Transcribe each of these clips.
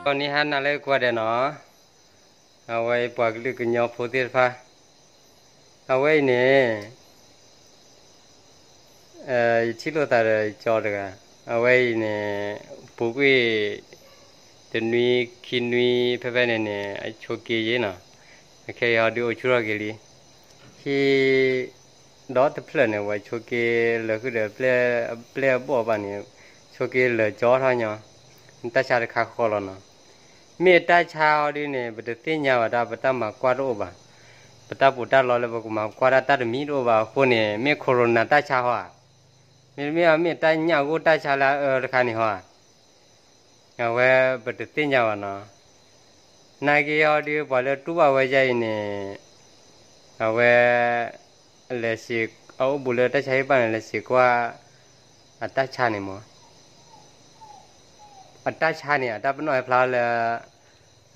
ဂီၤနံၤဟါနၤလၢကိးဂၤဒဲးနီၤ, အဝဲပှၤကလုာ်ကညီဖိသ့ၣ်တဖၣ်, အဝဲအံၤန့ၣ် ယထံၣ်လိာ်သးဒီးယကၠီတဂၤ, အဝဲအံၤန့ၣ် ပူၤကွံာ်တနွံခံနွံဖဲဖဲန့ၣ်န့ၣ် အဆိးက့ယဲနီၤ, အခဲအံၤဟီဒုးအိၣ်ဆူၣ်ထီၣ်က့ၤလံ, ဟံၣ်ဒီတဖျၢၣ်န့ၣ် ဝဲဆိးက့လၢာ်ဃုာ်ဒီး ပျဲၢ်အဘီၣ်ဘၣ်န့ၣ် ဆိးက့လၢာ်ကၠီထီၣ်ညီ, တၢ်ဆါတခါဃီလီၤနီၤ. မ့ၢ်တၢ်ဆါဟီဒုးန့ၣ် ပတသ့ၣ်ညါဘၣ်တၢ် ပတၢ်မၤကွၢ်တအိၣ်ဘၣ်, ပတၢ်ပူၤတၢ်လီလၢပကမၤကွၢ်တၢ်တၢ်တမံၤတအိၣ်ဘၣ်အဃိန့ၣ် မ့ၢ် corona တၢ်ဆါဟီဧါ, မ့တမ့ၢ် မ့ၢ်တၢ်ညၣ်ဂိၢ်တၢ်ဆါလၢအအၢတခါန့ၣ်ဟီဧါ, အဝဲပတသ့ၣ်ညါဘၣ်နီၤ. နာ်က့ဟီဒုး ပှၤလၢတူၢ်ဘၣ်ဝဲဒ်အံၤန့ၣ် အဝဲ လဲၤစ့ၢ် အအိၣ်ဘူးလၢတၢ်ဆါဟံၣ်ပၢ်န့ၣ် လဲၤစ့ၢ်ကွၢ် အတၢ်ဆါန့ၣ်မး, အတၢ်ဆါန့ၣ် အတၢ်ပနီၣ်ဟဲဖျါလၢ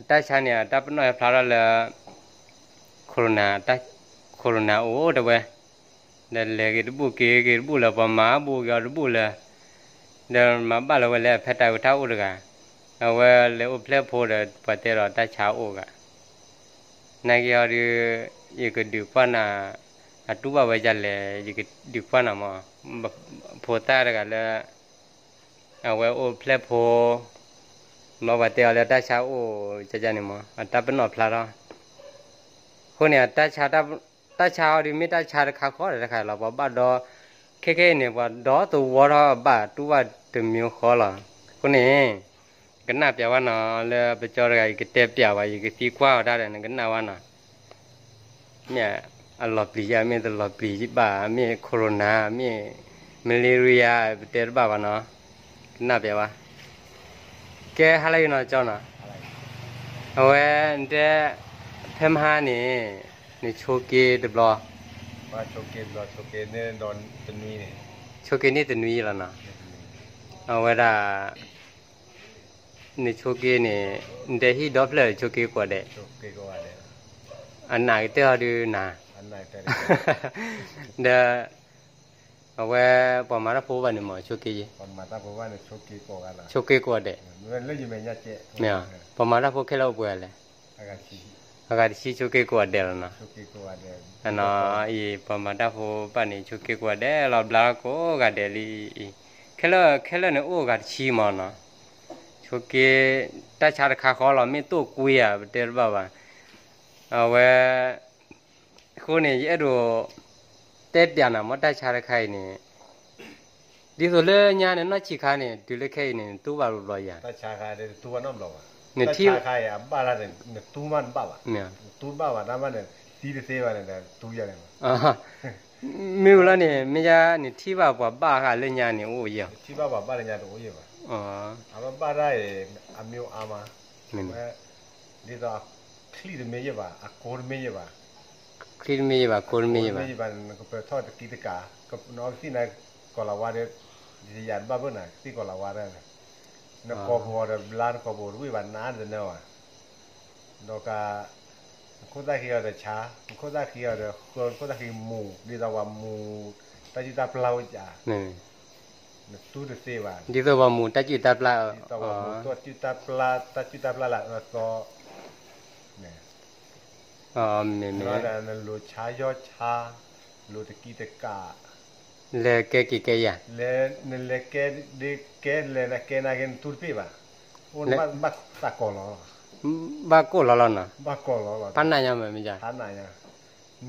အတၢ်ဆါန့ၣ် အတၢ်ပနီၣ်ဟဲဖျါထီၣ်လၢ corona, corona အိၣ်တဲဝဲ, ဒီးလဲၤက့ၤတဘူၣ်က့ၤက့ၤတဘူၣ်လၢ ပှၤမၤဘူၣ်က့ၤအီၤတဘူၣ်လၢ ဒီးမၤဘၣ်လၢဝဲလဲၣ် ဖဲတၢ်ဝဲတၢ်အိၣ်တဂၤ, အဝဲလဲၤအိၣ်ဖျဲၣ်ဖိဒီး ပှၤတဲဒီးတၢ်ဆါအိၣ်ဂၤ, နာ်က့ဟီဒုး ယကဒုးကွၢ်နၤ, အတူၢ်ဘၣ်ဝဲဒ်လဲၣ် ယကဒုးကွၢ်နၤမး, ဖိသၣ်တဂၤလၢ အဝဲအိၣ်ဖျဲၣ်ဖိ မ့ၢ်ပှၤတဲအီၤလၢတၢ်ဆါအိၣ်ကန့ၣ်မး အတၢ်ပနီၣ်ဖျါထီၣ်, အဃိန့ၣ် တၢ်ဆါဟီဒုး မ့ၢ်တၢ်ဆါတခါဃီဒီးတခါလီၤ ပှၤဘၣ်ဒီး ခဲခဲအံၤန့ၣ် ပှၤဒီသဝီထီၣ်ဘၣ်တူၢ်ဘၣ်တမံၤဃီလီၤ, အဃိန့ၣ် ကနၣ်ပျးဝဲနီၤ လၢပကၠီတဂၤ ယကတဲပျးဝဲ ယကသံကွၢ်အီၤတၢ်ဒီး နကနၣ်ဝဲနီၤ, မ့ၢ်အလီၤပျံၤယါ မ့ၢ်တလီၤပျံၤဘၣ် မ့ၢ် corona မ့ၢ် malaria ပတဲတဘၣ်ဘၣ်နီၤ, ကနၣ်ပျးဝဲ, ကဲဟါလၢအဂ့ၤနီၤကၠီနီၤ, အဝဲ နတဲ ဖဲမဟါန့ၣ် နဆိးက့တဘျီ, ဆိးက့န့ၢ်တနွံလီၤနီၤ, အဝဲဒၣ် နဆိးက့န့ၣ် နတဲဟံၣ်ဒီဖျၢၣ်ဆိးက့ကိးဂၤဒဲး, အနးကတၢၢ်ဟီဒုးနၤ, ဒီး အဝဲ ပှၤမၤတၢ်ဖိဘၣ်န့ၣ်မ့ၢ်ဆိးက့, ဆိးက့ကိးဂၤဒဲး, ပှၤမၤတၢ်ဖိခဲလၢာ်အိၣ်ပှဲၤဂၤလဲၣ်, အဂၤတဆံဆိးက့ကိးဂၤဒဲးလီၤနီၤ, အံၤ ပှၤမၤတၢ်ဖိဘၣ်န့ၣ် ဆိးက့ကိးဂၤဒဲးလံအံၤ, ခဲလၢာ် ခဲလၢာ်န့ၣ်အိၣ်ဂၤတဆံမ့ၢ်နီၤ, ဆိးက့ တၢ်ဆါတခါဃီလီၤ မ့ၢ်တိၢ်ကွံဧါ ပတဲတဘၣ်ဘၣ်, အဝဲ အဃိန့ၣ် ယအဲၣ်ဒိး တဲပျးနၤမ့ၢ်တၢ်ဆါတခါအံၤန့ၣ်, ဒ်သိးလၢညါန့ၣ် နီၢ်ဆံးခါန့ၣ် တုၤလၢခဲအံၤန့ၣ် နတူၢ်ဘၣ်ဘျီဘျီယၤ, နထံၣ် နတူၢ်ဘၣ်ဘၣ်, နတူၢ်ဘၣ်ဘၣ်တၢ်မးန့ၣ် သံတသ့ဘၣ်န့ၣ် တူၢ်ယၤန့ၣ် မ့ၢ်ဝံၤလီၤန့ၣ် မ့ၢ်ယါနထံၣ်ဘၣ်ပှၤဘၣ်ဃးလၢညါန့ၣ် အိၣ်ယဲၢ်, ထံၣ်ဘၣ်ပှၤဘၣ်လၢညါတအိၣ်ယဲၢ်ဘၣ်, အဘၣ်တၢ်အံၤ အမ့ၢ်အါမး, ဒ်သိး ချံၣ်တမ့ၢ်ယဲၢ်ဘၣ် အကိတမ့ၢ်ယဲၢ်ဘၣ်, ချံၣ်တမ့ၢ်ယဲၢ်ဘၣ် ကိတမ့ၢ်ယဲၢ်ဘၣ်, နကပၢၤထီၣ်တကံတကး, နအီကသံၣ်နၤကီၤလၤဝါဒီး, ယတဘၣ်ဘၣ်နၤ ကသံၣ်ကီၤလၤဝါဒီး, နကိာ်ပူၤအီၤဒီးဘျါ နကိာ်ပူၤတဝံၣ်ဘၣ် နအါတနၢၤဘၣ် ဒီးက နခိၣ်သၣ်ဃံအီၤဒီးဆါ, နခိၣ်သၣ်ဃံအီၤဒီးဃၢ, နခိၣ်သၣ်ဃံမူၤ ဒ်သိးပှၤမူၤ တၢ်စုၣ်တၢ်ပျၢ်အိၣ်ကး, နတူၢ်တသ့ဘၣ်, ဒ်သိးပှၤမူၤတၢ်စုၣ်တၢ်ပျၢ်, ဒ်သိးပှၤမူၤတၢ်စုၣ်တၢ်ပျၢ်, တၢ်စုၣ်တၢ်ပျၢ်လၢအအၢသီ, နလိၤဆါယီၢ်ဆါ, လိၤတကံတကး လဲၤကဲက့ၤကဲယၤ, လဲၤ နလဲၤကဲဒ်ကဲလဲၤနကဲနၤက့ၤ နတူၢ်တပ့ၢ်ဘၣ်, အိၣ်နဘၣ်ကိၢ်လီၤလီၤ, ဘၣ်ကိၢ်လီၤလီၤနီၤ, ဘၣ်ကိၢ်လီၤလီၤ, ဖးနးညါမ့ၢ်မ့ၢ်ယါ, ဖးနးညါ,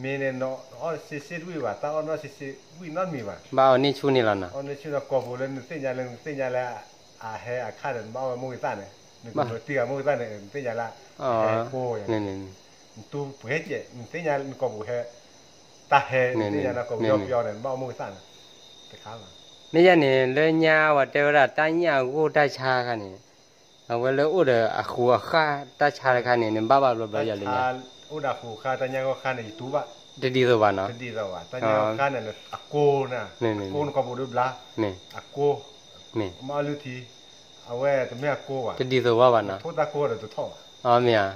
မ့ၢ်န့ၣ် နအီၣ်စ့စ့တဝံၣ်ဘၣ်, တၢ်အီၣ်နီၢ်စ့စ့ဝံၣ်နီတမံၤဘၣ်, ဘၣ်အီၣ်န့ၢ်ဆူၣ်န့ၣ်လီၤနီၤ, အီၣ်န့ၢ်ဆူၣ်ဒီးကိာ်ပူၤလၢနသ့ၣ်ညါလၢ နသ့ၣ်ညါလၢ အဟဲအခါဒီး နဘၣ်အီၣ်ဝဲမိၢ်ဂ့ၤသၣ်န့ၣ်, နကလိၤတံၢ်ဂၤမိၢ်ဂ့ၤသၣ်န့ၣ် နသ့ၣ်ညါလၢ အဟဲကိၢ် နတူၢ်ပှဲၤကဲး နသ့ၣ်ညါနကိာ်ပူၤဟဲ, တၢ်ဟဲ နသ့ၣ်ညါနကိာ်ပူၤယီၢ်ပယီၢ်န့ၣ် နဘၣ်အီၣ်မိၢ်ဂ့ၤသၣ်န့ၣ်, တခါလီၤ, မ့ၢ်ယါန့ၣ် လၢညါဝဲတဲဝဲဒၣ်တၢ်ညၣ်ဂိၢ်တၢ်ဆါခါန့ၣ်, အဝဲလၢအိၣ်ဒီးအဃူအဃၣ်တၢ်ဆါတခါန့ၣ် နဘၣ်ဘၣ်ဘျီဘျီယၤလၢညါ, အိၣ်ဒီးအဃူအဃၣ်တၢ်ညၣ်ဂိၢ်ခါန့ၣ် ယတူၢ်ဘၣ်, တဒ်သိးဘၣ်နီၤ, တဒ်သိးဘၣ် တၢ်ညၣ်ဂိၢ်ခါန့ၣ် အကိၢ်န့ၣ်, အကိၢ်နကိာ်ပူၤဒုးဘျါ, အကိၢ်, မ့ၢ်အီၣ်လုၢ်ထံ, အဝဲတမ့ၢ်အကိၢ်ဘၣ်, တဒ်သိးဘၣ်ဘၣ်နီၤ, ထိၣ်တၢ်ကိၢ်ဒီးတထီၣ်ဘၣ်, မ့ၢ်ဧါ,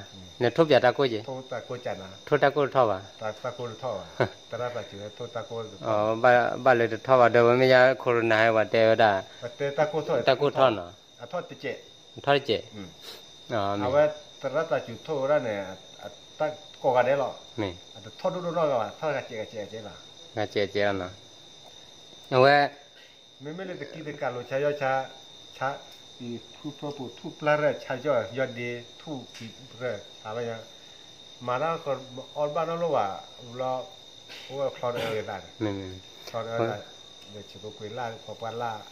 နထိၣ်ပျးတၢ်ကိၢ်က့ၤ, ထိၣ်တၢ်ကိၢ်တထီၣ်ဘၣ်, တၢ်ကိၢ်တထီၣ်ဘၣ်, တရၣ်သးစူၤထိၣ်တၢ်ကိၢ်တထီၣ်, ဘၣ်လၢတထီၣ်ဘၣ် ဒီးပမ့ၢ်ယါ corona ဝဲတဲဝဲဒၣ်, တၢ်ကိၢ်ထီၣ်, တၢ်ကိၢ်ထီၣ်နီၤ, အထီၣ်တကဲး, အထီၣ်တကဲး, အဝဲသရၣ်သးစူၤထိၣ်ဝဲဒၣ်န့ၣ် အတၢ်ကိးဂၤဒဲးလီၤ. အတထီၣ်ဒိၣ်ဒိၣ်နီၢ်ဂၤဘၣ်, ထီၣ်ဂၤစဲးဂၤစဲးဂၤစဲးလီၤ. ဂၤစဲးဂၤစဲးလီၤနီၤ. အဝဲ မ့မ့ၢ်လၢတကံတကးလိာ်ဆါယီၢ်ဆါ, ဆါ, ဖုဖၢပူၤထူၣ်ပျၢ်ရၢၢ်ဆါယီၢ် ယီၢ်ဒ့ထူၣ်ခံရၢၢ်ဆါဘၣ်ညါ, မၤတၢ်မၤအီၣ်ဘၣ်နီတဘျီဘၣ်, ဘျီ အိၣ်ဝဲချီတအၢဂ့ၤသးန့ၣ်, ချီတအၢသး, ဒီးဆံးဖိကွံာ်လၢ် ဖီပှၢ်လၢ်,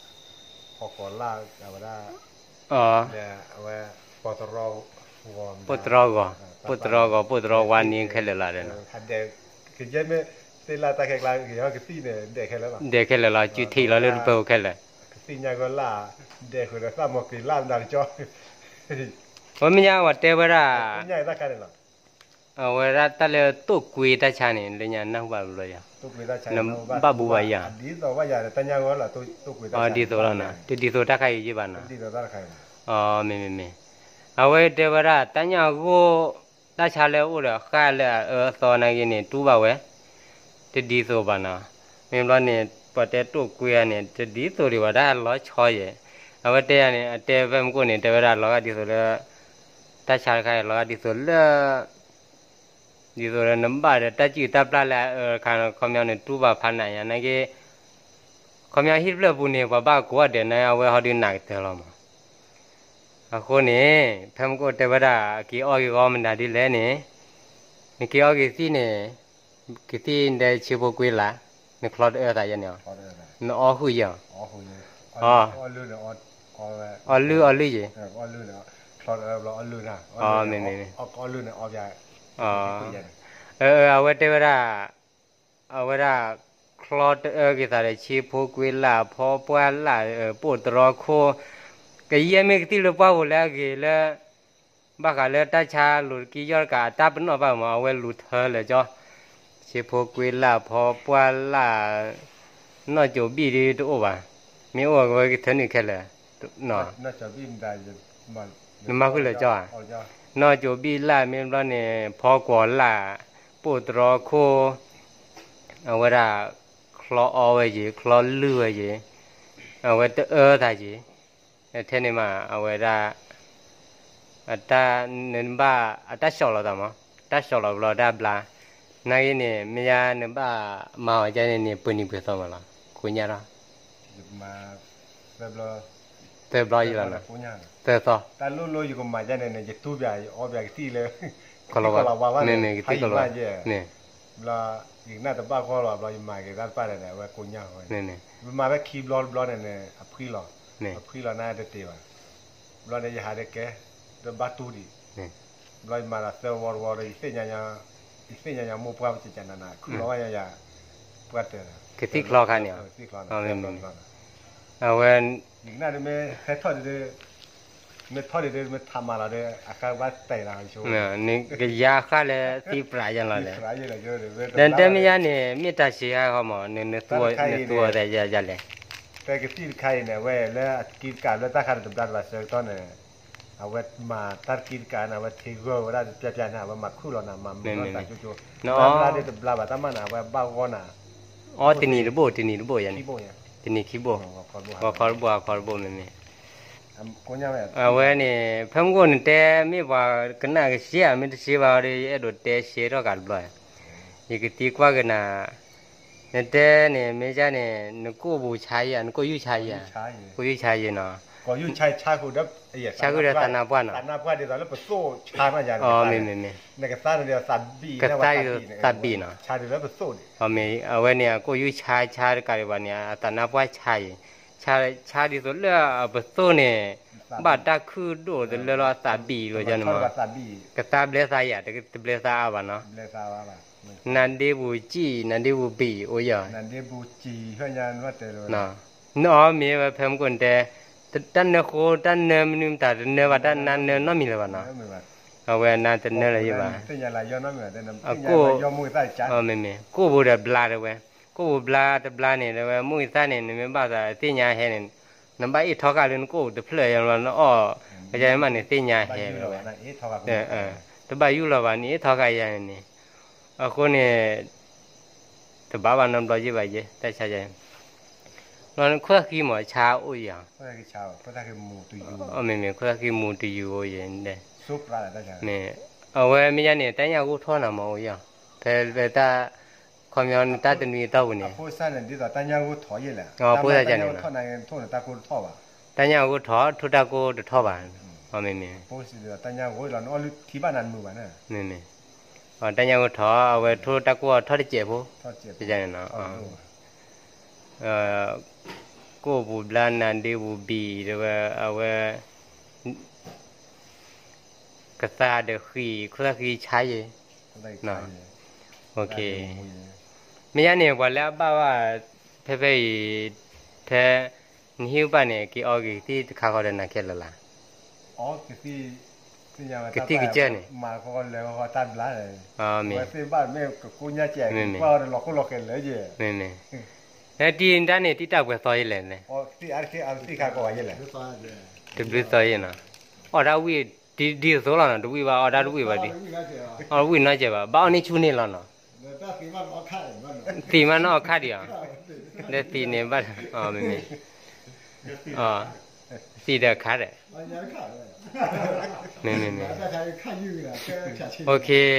ဖီကီၤလၢ် အဝဲဒၣ်, ဒီးအဝဲ ပိၢ်တရီဂီၤ, ပိၢ်တရီဂီၤ, ပိၢ်တရီဂီၤ ပိၢ်တရီဝါန့ၣ်ခဲလၢာ်လီၤဒီး, ကယဲၢ်မ့ၢ်သ့ၣ်လၢ်တၢ်ခဲကျါ ကယီကသံၣ်န့ၣ် ဒဲးခဲလၢာ်လီၤ, ကၠူထံးလီၤလၢတပၢၤခဲလၢာ်, ကသံၣ်ညါဂီၢ်လၢ်, ဒဲးဃုာ်ဒီးသၣ်မီၤက့ၤလၢ်မနုၤကၠီ, ဝဲမ့ၢ်ညါဝဲတဲဝဲဒၣ် အဝဲဒၣ်တၢ်လၢတိၢ်ကွံတၢ်ဆါန့ၣ် လၢညါနၢ်ဟူဘၣ်ဘျီယၤ, နဘၣ်ဘူးဘၣ်ယၤ, ဒ်သိးဘၣ်ယၤတၢ်ညါဂီၢ်လီၤ, ဒ်သိးလီၤနီၤ, တဒ်သိးတၢ်ခါအံၤယ့ၢ်ဘၣ်နီၤ, အမ့မ့မ့ၢ်, အဝဲတဲဝဲဒၣ်တၢ်ညါဂီၢ်, တၢ်ဆါလၢအအိၣ်ဒီးဃၣ်လၢအအၢအသီနာ်က့န့ၣ် တူၢ်ဘၣ်ဝဲ, တဒ်သိးဘၣ်နီၤ, မ့ၢ်ဘျီန့ၣ် ပှၤတဲတိၢ်ကွံန့ၣ် တဒ်သိးဒံးဘၣ် တၢ်လီၤဆီယဲၢ်, အဝဲတဲယၤန့ၣ် အတဲဖဲမုၢ်ကိၣ်န့ၣ် တဲဝဲဒၣ်လီၤဂာ်ဒ်သိးလၢ တၢ်ဆါတခါအံၤလီၤဂာ်ဒ်သိးလၢ ဒ်သိးလၢနဘၣ်ဒီးတၢ်စုၣ်တၢ်ပျၢ်လၢအအၢအခါန့ၣ် ခီပညီန့ၣ် တူၢ်ဘၣ်ဖးနးညါနာ်က့, ခီပညီဟံၣ်တဖျၢၣ်ပူၤန့ၣ် ပှၤဘၣ်ကိးဂၤဒဲးန့ၣ် အဝဲဟီဒုးနးကတၢၢ်လီၤမး, အဃိန့ၣ် ဖဲမုၢ်ကိၣ်တဲဝဲဒၣ် က့ၤအီၣ်က့ၤဂီၢ်မနုၤဒ်လဲၣ်န့ၣ်, နက့ၤအီၣ်က့ၤသံၣ်န့ၣ်, ကသံၣ်ဒဲးဆံးဖိကွံလၢ်, နချီတအၢသးယဲၢ်န့ၣ်, နအီၣ်ဟုၣ်ယဲၢ်, အီလုၢ်အီလုၢ်ယဲၢ်, မ့မ့မ့မ့မ့ၢ်, အဝဲတဲဝဲဒၣ် အဝဲဒၣ် ချီတအၢက့ၤသးဒီး ဆံးဖိကွံလၢ် ဖီပှၢ်လၢ် ပိၢ်တရီခိၣ်, ကယဲၢ်မ့ၢ်ကသံၣ်လၢပှၢ်ပူၤလၢအဂ့ၤလၢ ဘၣ်ဃးလၢတၢ်ဆါလိၤတကံယီၢ်တကး အတၢ်ပနီၣ်ဘၣ်မး အဝဲလူၤထၢလၢာ်ကၠီ, ဆံးဖိကွံလၢ် ဖီပှၢ်လၢ်, နီၢ်ကၠိဘံၣ်ဒ်တအိၣ်ဘၣ်, မ့ၢ်အိၣ်ဝဲကထၢနုာ်ခဲလၢာ်, နမၤဃုာ်လၢာ်ကၠီဧါ, နီၢ်ကၠိဘံၣ်လၢ် မ့ၢ်ဘျီန့ၣ် ဖီကွီၤလၢ်, ပိၢ်တရီခိၣ်, အဝဲဒၣ် ချီအီဝဲယံၤ ချီလုၢ်ဝဲယံၤ, အဝဲတအၢသးယံၤ, ထဲန့ၣ်မး အဝဲဒၣ် အတၢ် နဘၣ် အတၢ်ဆီၣ်လီၤသးမး, တၢ်ဆီၣ်လီၤဘျီတၢ်ဘျါ, နာ်က့န့ၣ် မ့ၢ်ယါနဘၣ်မၤအီၤကန့ၣ်န့ၣ် ပှဲၤနံၤပှဲၤသီမးလီၤ, ကိညါထီၣ် သၢဘျီယံၤလီၤနီၤ, သၢသီ, တၢ်လိၣ်လိၣ်ယကမၤယါန့ၣ်န့ၣ် ယတူၢ်ပၠး ယအီပၠးကသံၣ်လၢ ကသံၣ်ကီၤလၤဝါဘၣ်န့ၣ် မ့မ့ၢ်ကသံၣ်ကီၤလၤဝါ, ဘျီ ယကနၣ်တဘၣ်ဂီၢ်လီၤ ဘျီယမၤက့ၤတၢ်တဖၣ်န့ၣ် အဝဲကိညါဝဲ, ပမၤဖဲခံဘျီတဘျီန့ၣ်န့ၣ် အဖှံလီၤ, အဖှံလီၤန့ၣ်တတ့ၢ်ဘၣ်, ဘျီန့ၣ်ယဟးဒၣ်ကဲ တဘၣ်တူၢ်ဒံး, ဘျီယမၤဒီးသၢဝီတဝီဒီး ယသ့ၣ်ညါ, ယသ့ၣ်ညါညါမိၢ်ပှၢ်ပကကနနၤ ခုၣ်လီၤဝဲယၤ, ပှၢ်တၢၢ်, ကသံၣ်ချီခါန့ၣ်, အဝဲ ယကနၣ်ဒ်မ့ၢ်ဟဲထီၣ်ဒ်, မ့ၢ်ထီၣ်ဒ်ဒ်မ့ၢ်ထးမၤလီၤဒီး အဃၢ်ဘၣ်တဲာ်လီၤ, နကယါဃၢ်လၢသံပြးယဲၢ်လီၤဒီး, ဒီးတဲမ့ၢ်ယါန့ၣ် မ့ၢ်တၢ်ဆံးဟါဃီမး နသူအီၤသးယါယါလဲၣ်, ဖဲကသံၣ်တခါအံၤန့ၣ် အဝဲလၢအကံတကးလၢတၢ်ခါန့ၣ်တဘျါတဘၣ်ဆၢကတီၢ်န့ၣ် အဝဲမၤတၢ်တကံတကးန့ၣ် အဝဲထံဂၢၢ်ဝဲဒၣ်တပျၢ်ပျၢ်န့ၣ် အဝဲမၤခုၣ်လီၤနၤ မၤမုာ်နီၢ်သးကၠိကၠိ, နအီၣ်ဘျါဒ်တဘျါဘၣ် တၢ်မၤနၤ အဝဲဘၣ်ဂီၢ်နၤ, အီတနံၤတဘိၣ် တနံၤတဘိၣ်ယါန့ၣ်, တနံၤခံဘိၣ်, ဂီၤခီတဘိၣ် ဂီၤခီတဘိၣ် မ့မ့ၢ် အဝဲန့ၣ် ဖဲမုၢ်ကိၣ်နတဲ မ့ၢ်ပှၤကနၣ်ကဆှဲဧါ မ့ၢ်တဆှဲဘၣ်ဒီး ယအဲၣ်ဒိးတဲဆှဲထီၣ်ကးတဘျီ, ယကသံကွၢ်ကနၤ, နတဲန့ၣ် မ့ၢ်ယါန့ၣ် နကိၣ်ပူၤဆါယဲၢ်ဧါ နကိၣ်ယူၢ်ဆါယဲၢ်ဧါ, ကိၣ်ယူၢ်ဆါယဲၢ်နီၤ, ဆါဃုာ်ဒီးသးနါပှၢ်နီၤ, မ့မ့ၢ် ကသါဒ်သိးသးဘံၣ်နီၤ, မ့ၢ်အဝဲန့ၣ် အကိၣ်ယူၢ်ဆါဆါတကးဒံးဘၣ်န့ၣ် အသးနါပှၢ်ဆါယဲၢ်, ဆါဒ်သိးလၢအပသိၣ်န့ၣ် ဘၣ်တၢ်ခုၣ်ဒိၣ်တလၢလီၤအသးဘံၣ်လီၤယါန့ၣ်မး, ကသါဘျဲသးယၤ တဘျဲသးအါဘၣ်နီၤ, နဒ့ပူၤစံၣ် နဒ့ပူၤဘံၣ်အိၣ်ယၤ, နအီၣ်မ့ၢ်ဝဲဖဲမုၢ်ကိၣ်နတဲ, တၢ်နၢဃိ တၢ်နၢမနုၤမတၤ တနၢဘၣ်တၢ်နါနၢနီတမံၤလၢၤဘၣ်နီၤ, အဝဲနါတနၢလၢၤယဘၣ်, အကိၣ်, မ့မ့ၢ် ကိၣ်ပူၤဒီးဘျါတဝဲ, ကိၣ်ပူၤဘျါတဘျါန့ၣ် တဝဲမုၢ်ဂံၢ်သၣ်န့ၣ် နမ့ၢ်ဘၣ်သးသ့ၣ်ညါဟဲန့ၣ်, နဘၣ်အ့ၣ်ထီဃာ်လၢနကိၣ်တဖျၢၣ်ယါလီၤ နအီၣ်, ကယါမးန့ၣ်သ့ၣ်ညါဟဲဝဲ, တဘၣ်ယူၢ်လီၤဘၣ် နအ့ၣ်ထီဃာ်ယါန့ၣ်, အဃိန့ၣ် တဘၣ်ဘၣ်နီတဘျီယ့ၢ်ဘၣ်ယဲ တၢ်ဆါယဲၢ်, ခိၣ်သၣ်ဃံမ့ၢ်ဆါအိၣ်ယၤ, မ့မ့ၢ်ခိၣ်သၣ်ဃံမူတယုၢ်အိၣ်ယၤ, မ့ၢ်အဝဲမ့ၢ်ယါန့ၣ် တၢ်ညၣ်ဂိၢ်ထီၣ်နၤမ့ၢ်အိၣ်ယၤ, ဖဲဖဲတၢ် ခီပညီနတၢ်တနွံအတီၢ်ပူၤန့ၣ်, ဖိသၣ်န့ၣ် ဒ်သိးတၢ်ညၣ်ဂိၢ်ထီၣ်ယဲလဲၣ်, ဖိသၣ်န့ၣ်, တၢ်ညၣ်ဂိၢ်ထီၣ် ထိၣ်တၢ်ကိၢ်တထီၣ်ဘၣ်, မ့မ့ၢ်, တၢ်ညၣ်ဂိၢ်ထီၣ် အဝဲထိၣ်တၢ်ကိၢ်အထီၣ်တစဲးဖိ, န့ၣ်, တၢ်ညၣ်ဂိၢ်ထီၣ် အဝဲထိၣ်တၢ်ကိၢ်အထီၣ်တစဲးဖိ, န့ၣ် ကိၣ်ပူၤဘျါနၤဒ့ပူၤဘံၣ်တဲဝဲ, အဝဲ ကသါဒီးဃံး ခိၣ်သၣ်ဃံဆါယဲ, မ့ၢ်ယါန့ၣ် ပှၤလၢအဘၣ်ဘၣ် ဖဲဖဲအံၤ, ဖဲ နဟံၣ်ဘၣ်န့ၣ် က့ၤအီက့ၤကသံၣ်တခါဃီဒီးနၤခဲလၢာ်လၢ်, ကသံၣ်ကစၢၢ်န့ၣ်, မ့ၢ်, မ့မ့ၢ်, နတံၤဒၣ်န့ၣ် တံၣ်တၢ်ပှဲၤသီယဲလဲၣ်န့ၣ်, တဘျုးသီယဲနီၤ, အီၣ်တၢ်ဝံၣ်ဒ်သိးလီၤနီၤ, တဝံၣ်ဘၣ်အီၣ်တၢ်တဝံၣ်ဘၣ်ဒ်, အီၣ်ဝံၣ်နီတစဲးဘၣ်, ဘၣ်အီၣ်န့ၢ်ဆူၣ်န့ၣ်လီၤနီၤ, သံးမးနီၢ်အခါဒံးဧါ, ဒီးသံးန့ၣ်ဘၣ်, မ့မ့ၢ်, သံးဒီးအခါဒီး, မ့မ့ၢ်, မ့မ့ၢ်,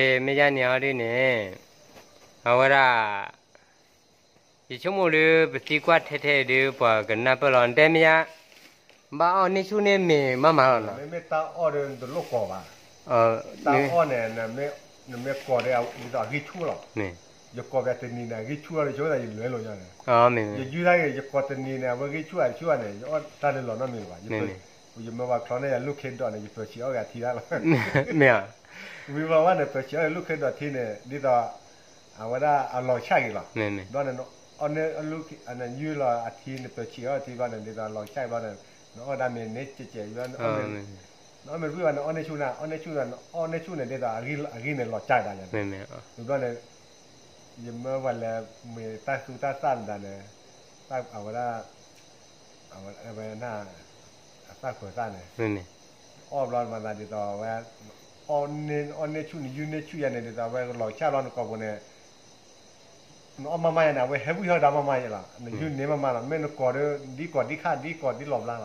မ့ၢ်ယါန့ၣ်အီၤဒ်န့ၣ်, အဝဲဒၣ် ယဆိကမိၣ်ဒီး ပသံကွၢ်ထဲထဲဒီး ပှၤကနၢ်ပၢၢ်လီၤ နတဲမ့ၢ်ယါ, ဘၣ်အီၣ်န့ၢ်ဆူၣ်န့ၢ်မ့ၢ်မးမးလီၤနီၤ, မ့မ့ၢ်တၢ်အီၣ်ဒီးနတလိၣ်ကိးဘၣ်, တၢ်အီၣ်န့ၣ် နမ့ၢ်ကိးဒီး ဒ်သိးအဂံၢ်ဆူၣ်လီၤ, ယကိးပတနံၤန့ၣ် အဂံၢ်ဆူၣ်လီၤ ယဆိကမိၣ်သးယလဲၤလိာ်ညါန့ၣ်, ယယုၢ်တၢ်ဂ့ၤ ယကိးတနံၤန့ၣ် အဝဲဂံၢ်ဆူၣ်အဆူၣ်န့ၣ် ယအီၣ်တၢ်လၢလီၤနီတမံၤလၢၤဘၣ်, ယမ့ၢ်ပှၤချီန့ၢ်ယၤလူၢ်ခ့ဒိးန့ၣ် ယပၢၤဆံးအီၣ်ဂ့ၤအထံတၢ်လီၤ, မ့ၢ်ဧါ, ဝံၤဘျီဝဲန့ၣ် ပၢၤဆံးအီၣ်ဂ့ၤလူၢ်ခ့ဒိးထံန့ၣ် ဒ်သိး အဝဲဒၣ်အလီၤဆၣ်ဂ့ၤလီၤ, ဒီးန့ၣ် နယူၢ်လီၤအထံ နပၢၤဆံးအီၣ်ထံဘျီန့ၣ် ဒ်သိးအလီၤဆၣ်ဘျီန့ၣ် နအီၣ်ဒၣ်မ့ၢ်န့ၢ်ကဲးကဲးဘျီ နအီၣ်မ့ၢ်တဝံၣ်ဘၣ် နအီၣ်န့ၢ်ဆူၣ်န့ၣ် အီၣ်န့ၢ်ဆူၣ်န့ၣ် ဒ်သိးအဂံၢ်န့ၣ်လီၤကၢ်ဒၣ်ယၤန့ၣ်, ဝံၤဘျီန့ၣ် ယမၢပှၤလဲၤမ့ၢ်တၢ်သူတၢ်သၣ်မတၤန့ၣ်, အဝဲဒၣ် အဝဲ အသၣ်ခွဲးသၣ်န့ၣ်, အီၣ်ဘျီမၤသးဒ်သိးအဝဲ အီၣ်န့ၢ်ဆူၣ် နယူၢ်န့ၢ်ဆူၣ်ယၤန့ၣ် ဒ်သိးအဝဲလီၤဆၣ်ဘျီနကိာ်ပူၤန့ၣ်, နအီၣ်မးမးယၤန့ၣ် အဝဲဟဲဝံၣ်ထီၣ်ဒၣ်မးမးယၤလီၤ, နယူၢ်န့ၢ်မးမးလီၤ, မ့ၢ်နကိးဒီး ဒ်ကိးဒ်ခၣ် ဒ်ကိးဒ်လီၤဘျါလီၤ,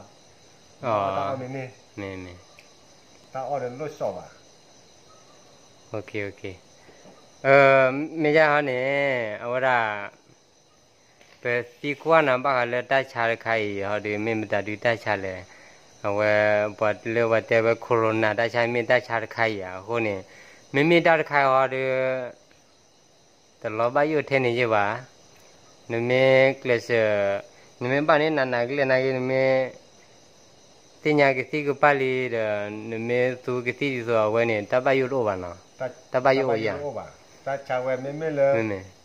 တၢ်အီၣ်မ့ၢ်န့ၢ်, တၢ်အီၣ်ဒီးလိၣ်စီၣ်ဘၣ် မ့ၢ်ယါဟီန့ၣ် အဝဲဒၣ် ပသံကွၢ်နၤဘၣ်ဃးလၢတၢ်ဆါတခါအံၤဟီဒီး မ့ၢ်မတၤဒုးတၢ်ဆါလဲၣ်, အဝဲ ပှၤလၢပှၤတဲဝဲ corona တၢ်ဆါ မ့ၢ်တၢ်ဆါတခါအံၤဧါ, အဃိန့ၣ် မ့မ့ၢ်တၢ်တခါအံၤဟီဒီး တလီၤဘၣ်ယိၣ်ထဲန့ၣ်ယဲၢ်ဘၣ်, နမ့ၢ်ကျဲးစၢး နမ့ၢ်ဘၣ်န့ၣ်နးနးကလဲာ်နာ်က့ နမ့ၢ် သ့ၣ်ညါကသံၣ်ကပၢ်လံဒီး နမ့ၢ်သူကသံၣ်ဒ်သိးအဝဲန့ၣ် တၢ်ဘၣ်ယိၣ်တအိၣ်ဘၣ်နီၤ, တၢ်ဘၣ်ယိၣ်အိၣ်ယၤ, တၢ်ဆါဝဲမ့မ့ၢ်လၢ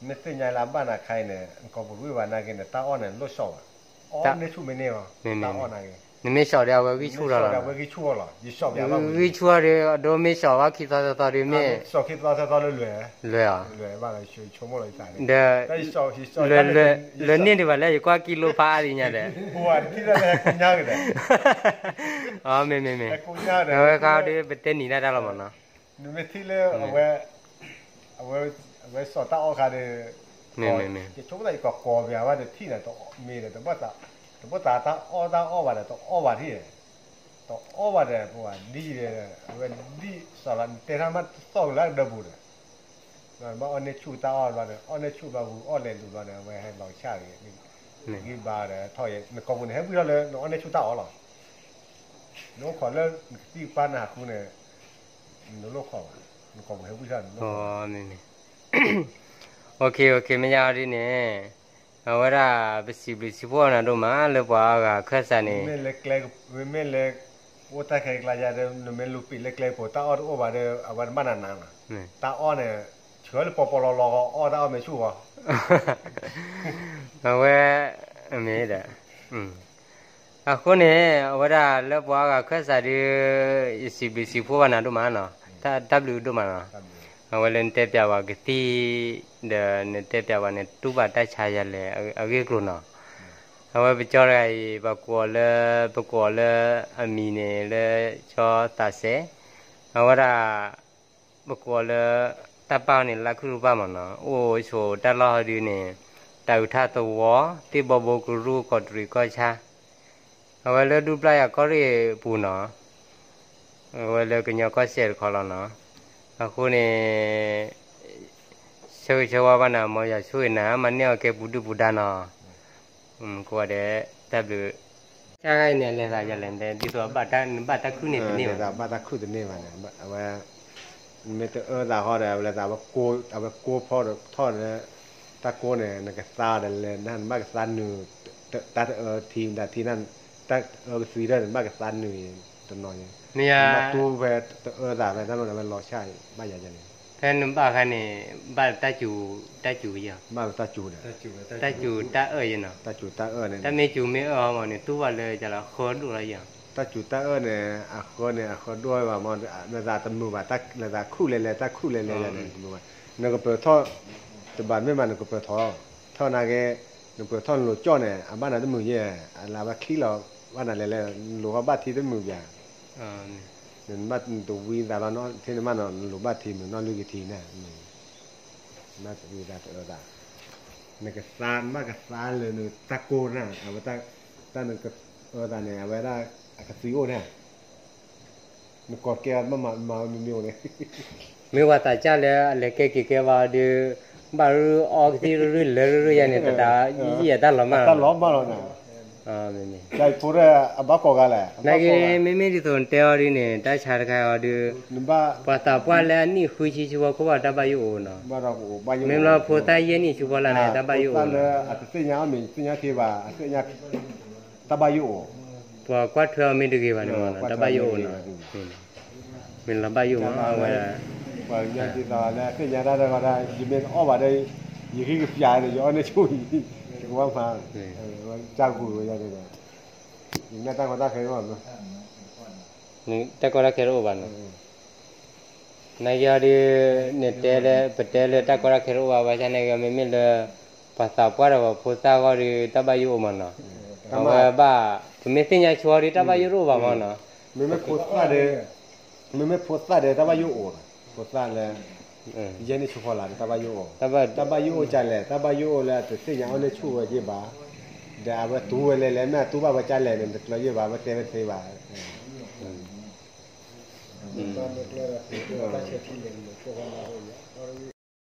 မ့ၢ်သ့ၣ်ညါလၢအဘၣ်နၤခါအံၤန့ၣ် နကိာ်ပူၤတဝံၣ်ဘၣ်နာ်က့န့ၣ် တၢ်အီၣ်န့ၣ်လိၣ်စီၣ်ဘၣ်, အီၣ်န့ၢ်ဆူၣ်မ့ၢ်န့ၢ်အီၤ, တၢ်အီၣ်နာ်က့ နမ့ၢ်စီၣ်ဒီးအဝဲဂံၢ်ဆူၣ်လီၤလီၤ, ဂံၢ်ဆူၣ်ဒီး အဒိမ့ၢ်စီၣ်ဝဲခံသီသၢသီဒီးမ့ၢ် စီၣ်ခံသီသၢသီလၢလွဲၢ်, လွဲၢ်အီၤ, ဒီး လွဲၢ်န့ၢ်ဒံးဘၣ်လၢယကွၢ်ကံလိဖးအါဒံးညါဒီး, မ့ၢ်မ့ၢ်မ့ၢ်, အဝဲဃါဒီးပတဲနံၤဒၣ်တၢ်လီၤမးနီၤ, နမ့ၢ်ထံၣ်လၢ အဝဲစီၣ်တၢ်အီၣ်ခါဒီး ယဆိကမိၣ်သးယကကိးပယၤဘၣ်ဒီးထံၣ်န့ၣ် တမ့ၢ်ဒီး တဘၣ်သးတၢ်အီၣ်တၢ်အီၣ်ဘၣ်ဒီး တအီၣ်ဘၣ်ထံၣ်, တအီၣ်ဘၣ်ဒီး ပှၤဒ်အံၤဒီး အဝဲဒ်စီၣ်လီၤ နတဲတၢ်မးတသီၣ်ကလၢကဒၢပူၤဒီး ဘၣ်အီၣ်န့ၢ်ဆူၣ်တၢ်အီၣ်ဘျီဒီး အီၣ်န့ၢ်ဆူၣ်ဘျီဝံၤအီၣ်လဲၤလူၤဘျီဒီး အဝဲဟဲလီၤဆၣ်ဂ့ၤ, ဂံၢ်ဘါဒီးထီၣ်ဂ့ၤ နကိာ်ပူၤန့ၣ် ဟဲဝံၣ်ထီၣ်လၢ နအီၣ်န့ၢ်ဆူၣ်တၢ်အီၣ်လီၤ, နအိၣ်ခိးလၢနကသံၣ်ကပၢ်နဟးဃုန့ၣ် နလိၣ်ခိးဘၣ်, နကိာ်ပူၤဟဲဝံၣ်ထီၣ်န့ၣ် မ့ၢ်ယါဒ်န့ၣ်, အဝဲဒၣ် ပစံးဘျုးစံးဖှိၣ်နၤဒိၣ်မး လၢပှၤအါဂၤခၢၣ်စးန့ၣ်, မ့မ့ၢ်လၢ အိၣ်တၢ်ခဲကျါယါဒီး နမ့ၢ်လူၤပံာ်လၢကျဲကပိၤ တၢ်အီၣ်တအိၣ်ဘၣ်ဒီး အဝဲတဘၣ်နးနးလီၤ, တၢ်အီၣ်န့ၣ် ဆှၢလၢပီၤပီၤလီၤလီၤ အီၣ်တၢ်အီၣ်မ့ၢ်ဆူၣ်ဂီၤ အဝဲ မ့ၢ်ဒီး အဃိန့ၣ် အဝဲဒၣ်လၢပှၤအါဂၤခၢၣ်စးဒီး ယစံးဘျုးစံးဖှိၣ်ဘၣ်နၤဒိၣ်မးနီၤ, တၢ်ဘျုးဒိၣ်မးနီၤ, အဝဲလၢနတဲပျးဝဲကသံၣ် ဒီးနတဲပျးဝဲန့ၣ် တူၢ်ဘၣ်တၢ်ဆါယၤလဲၣ်အဂ့ၢ်အကျိၤနီၤ, အဝဲပကၠီတဂၤအံၤ ပှၤကိးအီၤလၢ ပကိးအီၤလၢအမံၤန့ၣ်လၢ ကၠီသးစဲး, အဝဲဒၣ် ပကိးအီၤလၢ တၢ်ပၢ်န့ၣ် လၢခုၣ်တပၢ်မးနီၤ, အိၣ်ဆိးတၢ်လီၢ်ဟီဒုန့ၣ် တၢ်အုၣ်ထါသဝီ, သ့ၣ်ဘီဘိကရူၢ် ကီးတရံးကီၢ်ဆၣ်, အဝဲလၢဒူပျၢ်ယၤကီၢ်ရ့ၣ်အပူၤနီၤ, အဝဲလၢကညီကီၢ်စဲၣ်တခီလီၤနီၤ. အဃိန့ၣ် ဆၢဂ့ၤဆၢဝါဘၣ်နၤ မ်ယွၤဆိၣ်ဂ့ၤနၤ မၤန့ၢ်အီၤကဲပူၤဒုၣ်ပူၤဒါနီၤ. ကိးဂၤဒဲး တၢ်ဘျုး, ဆၣ်ဂၤအံၤန့ၣ် အလဲၤသးယၤလဲၣ် ဒ်သိးနဘၣ်တၢ်ခုၣ်န့ၢ်တန့ၢ်ဘၣ်, ဘၣ်တၢ်ခုၣ်တန့ၢ်ဘၣ်န့ၣ် အဝဲ မ့ၢ်တအၢသးဃီဒီး အဝဲလၢသးဝဲကိးဖီထီၣ်ဒီး တၢ်ကိးန့ၣ် နကသါဒီးလဲၤ နဘၣ်ကသါနုာ် တၢ်တအၢထံ ဒၣ်ထံ တၢ်အၢကသံဒီး နဘၣ်ကသါနုာ်တနီၤန့ၣ်, မ့ၢ်ယၤ နဘၣ်တူၢ်ဖဲတအၢသးဖဲ တၢ်မ့ၢ်နဝဲလီၤဆၣ်ဘၣ်ယၤန့ၣ်, ဖဲနဘၣ်ခါန့ၣ် ဘၣ်တၢ်စူၤ, တၢ်စူၤယၤ, ဘၣ်တၢ်စူၤဒီး, တၢ်စူၤတၢ်အၢယၤနီၤ, တၢ်စူၤတၢ်အၢန့ၣ် တၢ်မ့ၢ်စူၤမ့ၢ်အၢအီၤမးန့ၣ် တူၢ်ဘၣ်လၢယၤလီၤဃၢဒိၣ်လီၤယၤ, တၢ်စူၤတၢ်အၢန့ၣ် အဃၢန့ၣ် အဃၢဒိၣ်ဘၣ်မး လၢသးတမုာ်ဘၣ်, လၢသးခူၣ်လဲၤလဲၤ တၢ်ခူၣ်လဲၤလဲၤယၤန့ၣ် တမုာ်ဘၣ်, နကပၢၤထီၣ် တဘၣ်မ့ၢ်မး နကပၢၤထီၣ်, ထီၣ်နာ်က့ နပၢၤထီၣ်နလိၤကၠီၣ်န့ၣ် အဘၣ်နၤတမုာ်ယဲ, အလၢအဝဲချံလီၤ ဘၣ်နၤလဲၤလဲၤ နလိၤဃီဘၣ်ထံတမုာ်ဘၣ်, နဘၣ်တဝံသးလီၤနီၤ ထဲန့ၣ်မးနီၤ နလိၤဘၣ်ထံမုာ်နီၢ်လုၢ်ကထံန့ၣ်, ဘၣ်တဝံသးတအၢသး, နကသါ နဘၣ်ကသါလၢနတၢ်ကိးန့ၣ် အဝဲ တၢ်နကအၢသးန့ၣ် အဝဲဒၣ်အကသံအိၣ်န့ၣ် နကိးကဲအီၤ မ့မ့ၢ်အိၣ်န့ၣ်, မ့ၢ်ပှၤသးစၢ်လၢအလဲၤကဲက့ၤကဲဘၣ်အီၤဒီး ဘၣ်ရူအီကသံရူလဲၤရူယၤန့ၣ် တတၤယံာ်ယၤတၢ်လီၤမၢ်လီၤ, တၢ်လီၤမၢ်လီၤန့ၣ်, ဖိအဘၣ်ကိးဂၤလဲၣ်, နာ်က့ မ့မ့ၢ်ဒ်သိးနတဲအီၤဒ်န့ၣ် တၢ်ဆါတခါအီၤဒီး ပှၤသးပှၢ်လၢအနံၣ်ဃုဆံဆူဖီခိၣ်ဘၣ်တၢ်ဘၣ်ယိၣ်အိၣ်နီၤ, မ့မ့ၢ်လၢဖိသၣ်ယဲၢ်နံၣ်ဆူဖီလာ်န့ၣ် တၢ်ဘၣ်ယိၣ်အိၣ်နီၤ, အသ့ၣ်ညါအီၣ်မ့ၤ သ့ၣ်ညါထံဘၣ် အသ့ၣ်ညါ တၢ်ဘၣ်ယိၣ်အိၣ်, ပှၤကွၢ်ထွဲအီၤမ့ၢ်တဂ့ၤဘၣ်န့ၣ်မးနီၤ တၢ်ဘၣ်ယိၣ်အိၣ်နီၤ, မ့ၢ်လီၤဘၣ်ယိၣ်မးဝဲဒၣ်, ပှၤကညီဒ်သိးလၢသ့ၣ်ညါတၢ်တဂီၤဒီး ယမ့ၢ်တအီၣ်ဘၣ်ဒီး ယဃ့ကပျၢ်ဒီး ယအီၣ်န့ၢ်ဆိၣ်အံၤ ယကဘၣ်မၤ ကၢ်ဂူၤဝဲယၤန့ၣ်ဒီး ယမ့ၢ်တၢ်ကီတၢ်ခဲအိၣ်ဘၣ်နီၤ, တၢ်ကီတၢ်ခဲတအိၣ်ဘၣ်နီၤ, နာ်က့အီၤဒီး နတဲလၢ ပတဲလၢတၢ်ကီတၢ်ခဲတအိၣ်ဘၣ် ဘၣ်ဆၣ်နာ်က့အီၤ မ့မ့ၢ်လၢ ပှၤသးပှၢ်ဒီးပှၤဖိသၣ်အဂီၢ်ဒီး တၢ်ဘၣ်ယိၣ်အိၣ်မးနီၤ, အဝဲဘၣ် ပမ့ၢ်သ့ၣ်ညါဆိအီၤဒီး တၢ်ဘၣ်ယိၣ်တအိၣ်ဘၣ်မးနီၤ, မ့မ့ၢ်ဖိသၣ်ဒီး မ့မ့ၢ်ဖိသၣ်ဒီး တၢ်ဘၣ်ယိၣ်အိၣ်, ဖိသၣ်လၢ ယဲၢ်နံၣ်ဆိဖီလာ်ဒီး တၢ်ဘၣ်ယိၣ်အိၣ်, တၢ်ဘၣ်ယိၣ်အိၣ်ကလဲၣ်, တၢ်ဘၣ်ယိၣ်အိၣ်လၢအတသ့ၣ်ညါအီၣ်န့ၢ်ဆိၣ်ဝဲယဲၢ်ဘၣ်, ဒီးအဝဲတူၢ်ဝဲလဲၣ်လဲၣ် မ့ၢ်အတူၢ်ဘၣ်ဝဲကလဲၣ်န့ၣ် တကျၢၤယဲၢ်ဘၣ် အဝဲတဲဝဲသ့ဘၣ် တၢ်